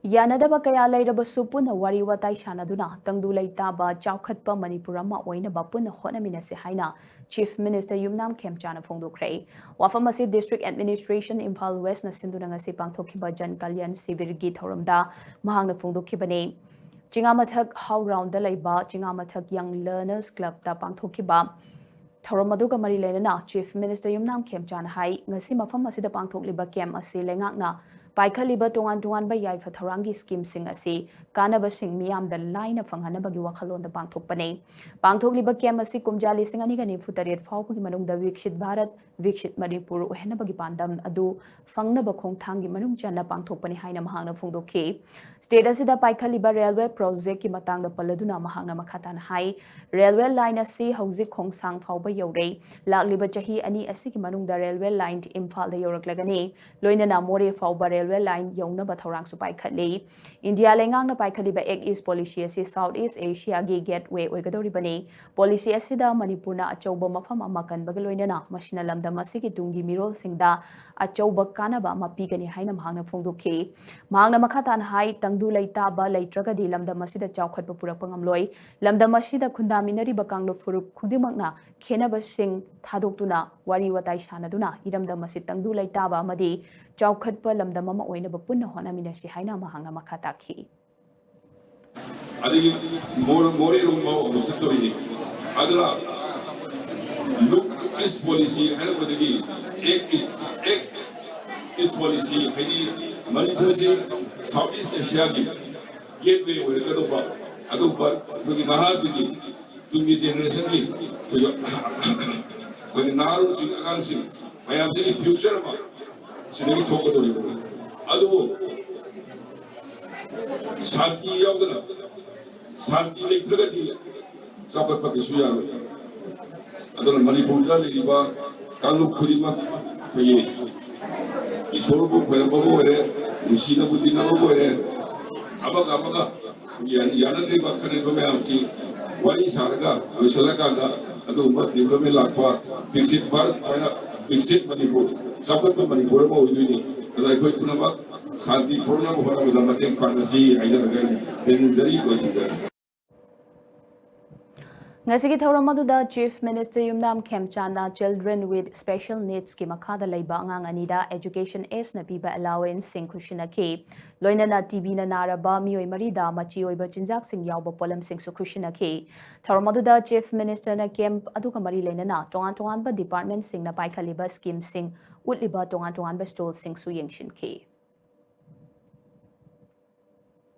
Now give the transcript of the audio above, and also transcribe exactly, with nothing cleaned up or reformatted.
ꯌꯥꯅꯗꯕ ꯀꯌꯥ ꯂꯩꯔꯕꯁꯨ ꯄꯨꯟꯅ ꯋꯥꯔꯤ ꯋꯥꯇꯥꯏ ꯁꯥꯟꯅꯗꯨꯅ ꯇꯪꯗꯨ ꯂꯩꯇꯥꯕ ꯆꯥꯎꯈꯠꯄ ꯃꯅꯤꯄꯨꯔ ꯑꯃ ꯑꯣꯏꯅꯕ ꯄꯨꯟꯅ ꯍꯣꯠꯅꯃꯤꯟꯅꯁꯤ ꯍꯥꯏꯅ Chief Minister ꯌꯨꯝꯅꯥꯝ ꯈꯦꯝꯆꯥꯅ ꯐꯣꯡꯗꯣꯛꯈ꯭ꯔꯦ꯫ ꯋꯥꯐꯝ ꯑꯁꯤ District Administration ꯏꯝꯐꯥꯜ Westꯅ ꯁꯤꯟꯗꯨꯅ ꯉꯁꯤ ꯄꯥꯡꯊꯣꯛꯈꯤꯕ ꯖꯟ ꯀꯜꯌꯥꯟ ꯁꯤꯕꯤꯔꯒꯤ ꯊꯧꯔꯝꯗ ꯃꯍꯥꯛꯅ ꯐꯣꯡꯗꯣꯛꯈꯤꯕꯅꯤ꯫ ꯆꯤꯉꯥꯃꯊꯛ ꯍꯥꯎ ꯒ꯭ꯔꯥꯎꯟꯗ ꯂꯩꯕ ꯆꯤꯉꯥꯃꯊꯛ Young Learners Clubꯇ ꯄꯥꯡꯊꯣꯛꯈꯤꯕ ꯊꯧꯔꯝ ꯑꯗꯨꯒ ꯃꯔꯤ ꯂꯩꯅꯅ Chief Minister ꯌꯨꯝꯅꯥꯝ ꯈꯦꯝꯆꯥꯅ ꯍꯥꯏ, ꯉꯁꯤ ꯃꯐꯝ ꯑꯁꯤꯗ ꯄꯥꯡꯊꯣꯛꯂꯤꯕ ꯀꯦꯝ ꯑꯁꯤ ꯂꯩꯉꯥꯛꯅ ꯄꯥꯏꯈꯠꯂꯤꯕ ꯇꯣꯉꯥꯟ ꯇꯣꯉꯥꯟꯕ ꯌꯥꯏꯐ ꯊꯧꯔꯥꯡꯒꯤ ꯁ꯭ꯀꯤꯝꯁꯤꯡ ꯑꯁꯤ ꯀꯥꯟꯅꯕꯁꯤꯡ ꯃꯤꯌꯥꯝꯗ ꯂꯥꯏꯅ ꯐꯪꯍꯟꯅꯕꯒꯤ ꯋꯥꯈꯜꯂꯣꯟꯗ ꯄꯥꯡꯊꯣꯛꯄꯅꯤ꯫ ꯄꯥꯡꯊꯣꯛꯂꯤꯕ ꯀꯦꯝ ꯑꯁꯤ ꯀꯨꯝꯖꯥ ꯂꯤꯁꯤꯡ ꯑꯅꯤꯒ ꯅꯤꯐꯨ ꯇꯔꯦꯠ ꯐꯥꯎꯕꯒꯤ ꯃꯅꯨꯡꯗ ꯋꯤꯛꯁꯤꯠ ꯚꯥꯔꯠ, ꯋꯤꯛꯁꯤꯠ ꯃꯅꯤꯄꯨꯔ ꯑꯣꯏꯍꯟꯅꯕꯒꯤ ꯄꯥꯟꯗꯝ ꯑꯗꯨ ꯐꯪꯅꯕ ꯈꯣꯡꯊꯥꯡꯒꯤ ꯃꯅꯨꯡ ꯆꯟꯅ ꯄꯥꯡꯊꯣꯛꯄꯅꯤ ꯍꯥꯏꯅ ꯃꯍꯥꯛꯅ ꯐꯣꯡꯗꯣꯛꯈꯤ꯫ ꯁ꯭ꯇꯦꯠ ꯑꯁꯤꯗ ꯄꯥꯏꯈꯠꯂꯤꯕ ꯔꯦꯜꯋꯦ ꯄ꯭ꯔꯣꯖꯦꯛꯀꯤ ꯃꯇꯥꯡꯗ ꯄꯜꯂꯗꯨꯅ ꯃꯍꯥꯛꯅ ꯃꯈꯥ ꯇꯥꯅ ꯍꯥꯏ, ꯔꯦꯜꯋꯦ ꯂꯥꯏꯟ ꯑꯁꯤ ꯍꯧꯖꯤꯛ ꯈꯣꯡꯁꯥꯡ ꯐꯥꯎꯕ ꯌꯧꯔꯦ꯫ ꯂꯥꯛꯂꯤꯕ ꯆꯍꯤ ꯑꯅꯤ ꯑꯁꯤꯒꯤ ꯃꯅꯨꯡꯗ ꯔꯦꯜꯋꯦ ꯂꯥꯏꯟ ꯏꯝꯐꯥꯜꯗ ꯌꯧꯔꯛꯂꯒꯅꯤ꯫ ꯂꯣꯏꯅꯅ ꯃꯣꯔꯦ ꯐꯥꯎꯕ ꯔꯦꯜꯋꯦ ꯂꯥꯏꯟ ꯌꯧꯅꯕ ꯊꯧꯔꯥꯡꯁꯨ ꯄꯥꯏꯈꯠꯂꯤ꯫ ꯏꯟꯗꯤꯌꯥ ꯂꯩꯉꯥꯛꯅ ꯄꯥꯏꯈꯠꯂꯤꯕ Act East Policy ꯑꯁꯤ South East Asiaꯒꯤ gateway ꯑꯣꯏꯒꯗꯧꯔꯤꯕꯅꯤ꯫ ꯄꯣꯂꯤꯁꯤ ꯑꯁꯤꯗ ꯃꯅꯤꯄꯨꯔꯅ ꯑꯆꯧꯕ ꯃꯐꯝ ꯑꯃ ꯀꯟꯕꯒ ꯂꯣꯏꯅꯅ ꯃꯁꯤꯅ ꯂꯝꯗꯝ ꯑꯁꯤꯒꯤ ꯇꯨꯡꯒꯤ ꯃꯤꯔꯣꯜꯁꯤꯡꯗ ꯑꯆꯧꯕ ꯀꯥꯟꯅꯕ ꯑꯃ ꯄꯤꯒꯅꯤ ꯍꯥꯏꯅ ꯃꯍꯥꯛꯅ ꯐꯣꯡꯗꯣꯛꯈꯤ꯫ ꯃꯍꯥꯛꯅ ꯃꯈꯥ ꯇꯥꯅ ꯍꯥꯏ, ꯇꯪꯗꯨ ꯂꯩꯇꯥꯕ ꯂꯩꯇ꯭ꯔꯒꯗꯤ ꯂꯝꯗꯝ ꯑꯁꯤꯗ ꯆꯥꯎꯈꯠꯄ ꯄꯨꯔꯛꯄ ꯉꯝꯂꯣꯏ꯫ ꯂꯝꯗꯝ ꯑꯁꯤꯗ ꯈꯨꯟꯗꯥꯃꯤꯟꯅꯔꯤꯕ ꯀꯥꯡꯂꯨꯞ ꯐꯨꯔꯨꯞ ꯈꯨꯗꯤꯡꯃꯛꯅ ꯈꯦꯟꯅꯕꯁꯤꯡ ꯊꯥꯗꯣꯛꯇꯨꯅ ꯋꯥꯔꯤ ꯋꯥꯇꯥꯏ ꯁꯥꯟꯅꯗꯨꯅ ꯏꯔꯝꯗꯝ ꯑꯁꯤ ꯇꯪꯗꯨ ꯂꯩꯇꯥꯕ ꯑꯃꯗꯤ ꯆꯥꯎꯈꯠꯄ ꯂꯝꯗꯝ ꯑꯃ ꯑꯣꯏꯅꯕ ꯄꯨꯟꯅ ꯍꯣꯠꯅꯃꯤꯟꯅꯁꯤ ꯍꯥꯏꯅ ꯃꯍꯥꯛꯅ ꯃꯈꯥ ꯇꯥꯈꯤ꯫ ꯑꯗꯒꯤ ꯃꯣꯔꯦꯔꯣꯝ ꯐꯥꯎ ꯑꯃꯨꯛ ꯆꯠꯇꯣꯔꯤꯅꯤ꯫ ꯑꯗꯨꯅ ꯂꯨꯛ ꯏꯁ ꯄꯣꯂꯤꯁꯤ ꯍꯥꯏꯔꯛꯄꯗꯒꯤ ꯑꯦꯛ ꯏꯁ ꯑꯦꯛ ꯏꯁ ꯄꯣꯂꯤꯁꯤ ꯍꯥꯏꯗꯤ ꯃꯅꯤꯄꯨꯔꯁꯤ ꯁꯥꯎꯠ ꯏꯁ ꯑꯦꯁꯤꯌꯥꯒꯤ ꯒꯦꯠꯋꯦ ꯑꯣꯏꯔꯛꯀꯗꯧꯕ ꯑꯗꯨꯒꯨꯝꯕ ꯑꯩꯈꯣꯏꯒꯤ ꯅꯍꯥꯁꯤꯡꯒꯤ ꯇꯨꯡꯒꯤ ꯖꯦꯅꯦꯔꯦꯁꯟꯒꯤ ꯑꯩꯈꯣꯏꯒꯤ ꯑꯩꯈꯣꯏꯒꯤ ꯅꯍꯥꯔꯣꯜꯁꯤꯡ ꯑꯉꯥꯡꯁꯤꯡ ꯃꯌꯥꯝꯁꯤꯒꯤ ꯐ꯭ꯌꯨꯆꯔ ꯑꯃ ꯁꯤꯗꯒꯤ ꯊꯣꯛꯀꯗꯧꯔꯤꯕꯅꯤ꯫ ꯑꯗꯨꯕꯨ ꯁꯥꯟꯇꯤ ꯌꯥꯎꯗꯅ ꯁꯥꯟꯇꯤ ꯂꯩꯇ꯭ꯔꯒꯗꯤ ꯆꯥꯎꯈꯠꯄ ꯀꯩꯁꯨ ꯌꯥꯔꯣꯏ꯫ ꯑꯗꯨꯅ ꯃꯅꯤꯄꯨꯔꯗ ꯂꯩꯔꯤꯕ ꯀꯥꯡꯂꯨꯞ ꯈꯨꯗꯤꯡꯃꯛ ꯑꯩꯈꯣꯏꯒꯤ ꯏꯁꯣꯔꯕꯨ ꯈꯣꯏꯔꯝꯕꯕꯨ ꯑꯣꯏꯔꯦ, ꯅꯨꯡꯁꯤꯅꯕꯨ ꯇꯤꯟꯅꯕꯕꯨ ꯑꯣꯏꯔꯦ, ꯑꯃꯒ ꯑꯃꯒ ꯌꯥꯅꯗ꯭ꯔꯤꯕ ꯈꯠꯅꯔꯤꯕ ꯃꯌꯥꯝꯁꯤ ꯋꯥꯔꯤ ꯁꯥꯔꯒ ꯂꯣꯏꯁꯤꯜꯂꯀꯥꯟꯗ ꯑꯗꯨꯒꯨꯝꯕ ꯗꯤꯕꯂꯞꯃꯦꯟ ꯂꯥꯛꯄ ꯕꯤꯛꯁꯤꯠ ꯚꯥꯔꯠ ꯍꯥꯏꯅ ꯕꯤꯛꯁꯤꯠ ꯃꯅꯤꯄꯨꯔ, ꯆꯥꯎꯈꯠꯄ ꯃꯅꯤꯄꯨꯔ ꯑꯃ ꯑꯣꯏꯗꯣꯏꯅꯤ꯫ ꯑꯗꯨꯅ ꯑꯩꯈꯣꯏ ꯄꯨꯝꯅꯃꯛ ꯁꯥꯟꯇꯤ ꯄꯨꯔꯛꯅꯕ ꯍꯣꯠꯅꯕꯗ ꯃꯇꯦꯡ ꯄꯥꯡꯅꯁꯤ ꯍꯥꯏꯖꯔꯒ ꯑꯩ ꯇꯦꯟꯖꯔꯤ, ꯂꯣꯏꯁꯤꯟꯖꯔꯦ꯫ ꯉꯁꯤꯒꯤ ꯊꯧꯔꯝ ꯑꯗꯨꯗ Chief Minister Yumnam ꯈꯦꯝꯆꯥꯟꯅ Children with Special Needsꯀꯤ ꯃꯈꯥꯗ ꯂꯩꯕ ꯑꯉꯥꯡ ꯑꯅꯤꯗ Education Ageꯅ ꯄꯤꯕ allowanceꯁꯤꯡ ꯈꯨꯠꯁꯤꯟꯅꯈꯤ꯫ ꯂꯣꯏꯅꯅ TBꯅ ꯅꯥꯔꯕ ꯃꯤꯑꯣꯏ ꯃꯔꯤꯗ ꯃꯆꯤ ꯑꯣꯏꯕ ꯆꯤꯟꯖꯥꯛꯁꯤꯡ ꯌꯥꯎꯕ ꯄꯣꯠꯂꯝꯁꯤꯡꯁꯨ ꯈꯨꯠꯁꯤꯟꯅꯈꯤ꯫ ꯊꯧꯔꯝ ꯑꯗꯨꯗ Chief Ministerꯅ camp ꯑꯗꯨꯒ ꯃꯔꯤ ꯂꯩꯅꯅ ꯇꯣꯉꯥꯟ ꯇꯣꯉꯥꯟꯕ departmentꯁꯤꯡꯅ ꯄꯥꯏꯈꯠꯂꯤꯕ schemeꯁꯤꯡ ꯎꯠꯂꯤꯕ ꯇꯣꯉꯥꯟ ꯇꯣꯉꯥꯟꯕ stallꯁꯤꯡꯁꯨ ꯌꯦꯡꯁꯤꯟꯈꯤ꯫